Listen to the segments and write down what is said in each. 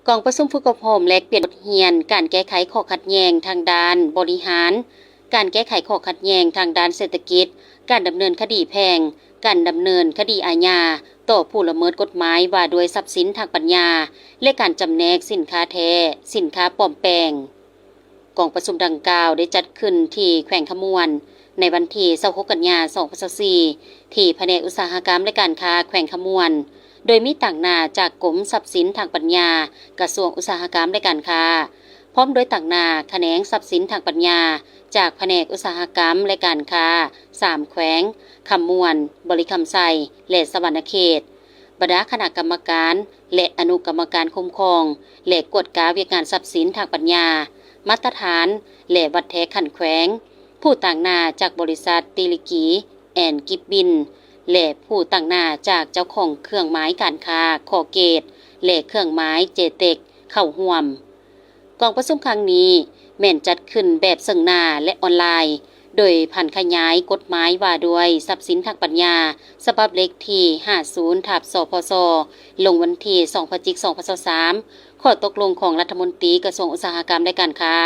ກອງປະຊຸມຝຶກອົບຮົມແລກປ່ຽນບົດຮຽນ ການແກ້ໄຂຂໍ້ຂັດແຍ່ງທາງດ້ານບໍລິຫານ, ການແກ້ໄຂຂໍ້ຂັດແຍ່ງທາງດ້ານເສດຖະກິດ, ການດຳເນີນຄະດີແພ່ງ, ການດຳເນີນຄະດີອາຍາຕໍ່ຜູ້ລະເມີດກົດໝາຍວ່າດ້ວຍຊັບສິນທາງປັນຍາ ແລະ ການຈຳແນກສິນຄ້າແທ້, ສິນຄ້າປອມແປງ. ກອງປະຊຸມດັ່ງກ່າວໄດ້ຈັດຂຶ້ນທີ່ແຂວງຄຳມ່ວນ ໃນວັນທີຊາວຫົກ ກັນຍາ ສອງພັນຊາວສີ່ ທີ່ພະແນກອຸດສາຫະກຳ ແລະ ການຄ້າແຂວງຄຳມ່ວນ, ໂດຍມີຕາງໜ້າຈາກກົມຊັບສິນທາງປັນຍາ ກະຊວງອຸດສາຫະກຳ ແລະ ການຄ້າ, ພ້ອມດ້ວຍຕາງໜ້າຂະແໜງຊັບສິນທາງປັນຍາ ຈາກພະແນກອຸດສາຫະກຳ ແລະ ການຄ້າ ສາມແຂວງ, ຄຳມ່ວນ, ບໍລິຄຳໄຊ ແລະ ສະຫວັນນະເຂດ, ບັນດາຄະນະກຳມະການ ແລະ ອະນຸກຳມະການຄຸ້ມຄອງ ແລະ ກວດກາວຽກງານຊັບສິນທາງປັນຍາ, ມາດຕະຖານ ແລະ ວັດແທຂັ້ນແຂວງ, ຜູ້ຕາງໜ້າຈາກບໍລິສັດຕີລິກີ ແອນ ກິບບິນ ແລະ ຜູ້ຕາງໜ້າຈາກເຈົ້າຂອງເຄື່ອງໝາຍການຄ້າ ຄໍເກດ ແລະ ເຄື່ອງໝາຍເຈເຕັກ ເຂົ້າຮ່ວມ. ກອງປະຊຸມຄັ້ງນີ້ແມ່ນຈັດຂຶ້ນແບບເຊິ່ງໜ້າ ແລະ ອອນລາຍ, ໂດຍຜັນຂະຫຍາຍກົດໝາຍວ່າດ້ວຍຊັບສິນທາງປັນຍາ ສະບັບເລກທີຫ້າສິບ ທັບ ສພສ ລົງວັນທີສອງ ພະຈິກ ສອງພັນຊາວສາມ, ຂໍ້ຕົກລົງຂອງລັດຖະມົນຕີກະຊວງອຸດສາຫະກຳ ແລະ ການຄ້າ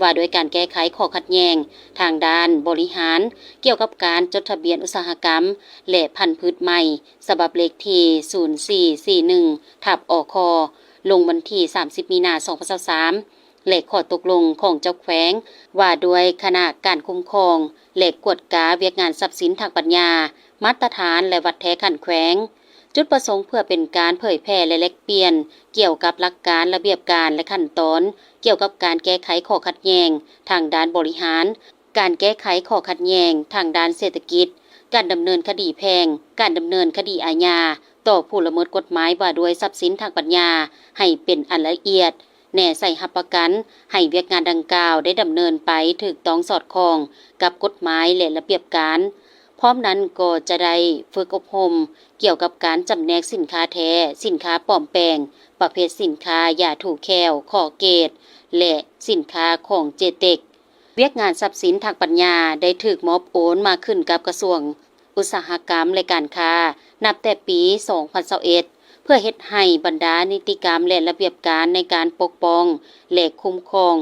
ວ່າດ້ວຍການແກ້ໄຂຂໍ້ຂັດແຍ່ງທາງດ້ານບໍລິຫານ ກ່ຽວກັບການຈົດທະບຽນອຸດສາຫະກຳ ແລະ ພັນພືດໃໝ່ ສະບັບເລກທີສູນສີ່ສີ່ໜຶ່ງ ທັບ ອຄ ລົງວັນທີສາມສິບ ມີນາ ສອງພັນຊາວສາມ ແລະ ຂໍ້ຕົກລົງຂອງເຈົ້າແຂວງວ່າດ້ວຍຄະນະການຄຸ້ມຄອງ ແລະ ກວດກາວຽກງານຊັບສິນທາງປັນຍາ, ມາດຕະຖານ ແລະ ວັດແທຂັ້ນແຂວງ. ຈຸດປະສົງເພື່ອເປັນການເຜີຍແຜ່ ແລະ ແລກປ່ຽນກ່ຽວກັບຫຼັກການ, ລະບຽບການ ແລະ ຂັ້ນຕອນ ກ່ຽວກັບການແກ້ໄຂຂໍ້ຂັດແຍ່ງທາງດ້ານບໍລິຫານ, ການແກ້ໄຂຂໍ້ຂັດແຍ່ງທາງດ້ານເສດຖະກິດ, ການດຳເນີນຄະດີແພ່ງ, ການດຳເນີນຄະດີອາຍາຕໍ່ຜູ້ລະເມີດກົດໝາຍວ່າດ້ວຍຊັບສິນທາງປັນຍາໃຫ້ເປັນອັນລະອຽດ, ແນໃສ່ຮັບປະກັນໃຫ້ວຽກງານດັ່ງກ່າວໄດ້ດຳເນີນໄປຖືກຕ້ອງສອດຄ່ອງກັບກົດໝາຍ ແລະ ລະບຽບການ. ພ້ອມນັ້ນກໍຈະໄດ້ຝຶກອົບຮົມກ່ຽວກັບການຈຳແນກສິນຄ້າແທ້, ສິນຄ້າປອມແປງ, ປະເພດສິນຄ້າຢາຖູແຂ້ວ, ຄໍເກດ ແລະ ສິນຄ້າຂອງເຈເຕັກ. ວຽກງານຊັບສິນທາງປັນຍາໄດ້ຖືກມອບໂອນມາຂຶ້ນກັບກະຊວງອຸດສາຫະກຳ ແລະ ການຄ້າ ນັບແຕ່ປີສອງພັນຊາວເອັດ ເພື່ອເຮັດໃຫ້ບັນດານິຕິກຳ ແລະ ລະບຽບການໃນການປົກປ້ອງ ແລະ ຄຸ້ມຄອງ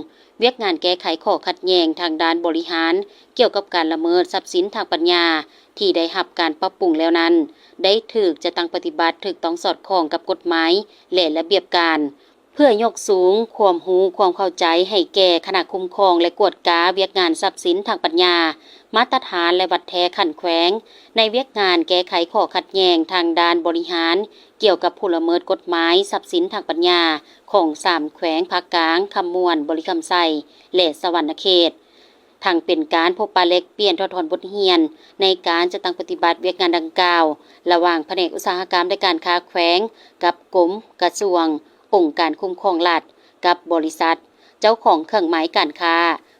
ວຽກງານແກ້ໄຂຂໍ້ຂັດແຍ່ງທາງດ້ານບໍລິຫານ ກ່ຽວກັບການລະເມີດຊັບສິນທາງປັນຍາ ທີ່ໄດ້ຮັບການປັບປຸງແລ້ວນັ້ນ ໄດ້ຖືກຈັດຕັ້ງປະຕິບັດຖືກຕ້ອງສອດຄ່ອງກັບກົດໝາຍ ແລະ ລະບຽບການ. ເພື່ອຍົກສູງຄວາມຮູ້ຄວາມເຂົ້າໃຈໃຫ້ແກ່ຄະນະຄຸ້ມຄອງ ແລະ ກວດກາວຽກງານຊັບສິນທາງປັນຍາ, ມາດຕະຖານ ແລະ ວັດແທຂັ້ນແຂວງ ໃນວຽກງານແກ້ໄຂຂໍ້ຂັດແຍ່ງທາງດ້ານບໍລິຫານ ກ່ຽວກັບຜູ້ລະເມີດກົດໝາຍຊັບສິນທາງປັນຍາຂອງສາມແຂວງພາກກາງ, ຄຳມ່ວນ, ບໍລິຄຳໄຊ ແລະ ສະຫວັນນະເຂດ. ທັງເປັນການພົບປະແລກປ່ຽນຖອດຖອນບົດຮຽນໃນການຈັດຕັ້ງປະຕິບັດວຽກງານດັ່ງກ່າວ ລະຫວ່າງພະແນກອຸດສາຫະກຳ ແລະ ການຄ້າແຂວງ ກັບກົມ, ກະຊວງ, ອົງການຄຸ້ມຄອງລັດ ກັບບໍລິສັດ ເຈົ້າຂອງເຄື່ອງໝາຍການຄ້າ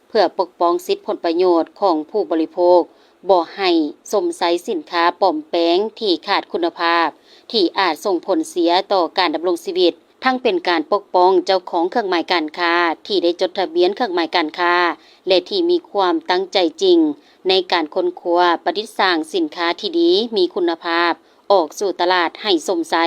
ເພື່ອປົກປ້ອງສິດຜົນປະໂຫຍດຂອງຜູ້ບໍລິໂພກ, ບໍ່ໃຫ້ຊົມໃຊ້ສິນຄ້າປອມແປງທີ່ຂາດຄຸນນະພາບ ທີ່ອາດສົ່ງຜົນເສຍຕໍ່ການດຳລົງຊີວິດ. ທັງເປັນການປົກປ້ອງເຈົ້າຂອງເຄື່ອງໝາຍການຄ້າທີ່ໄດ້ຈົດທະບຽນເຄື່ອງໝາຍການຄ້າ ແລະ ທີ່ມີຄວາມຕັ້ງໃຈຈິງໃນການຄົ້ນຄວ້າປະດິດສ້າງສິນຄ້າທີ່ດີ, ມີຄຸນນະພາບ ອອກສູ່ຕະຫຼາດໃຫ້ຊົມໃຊ້.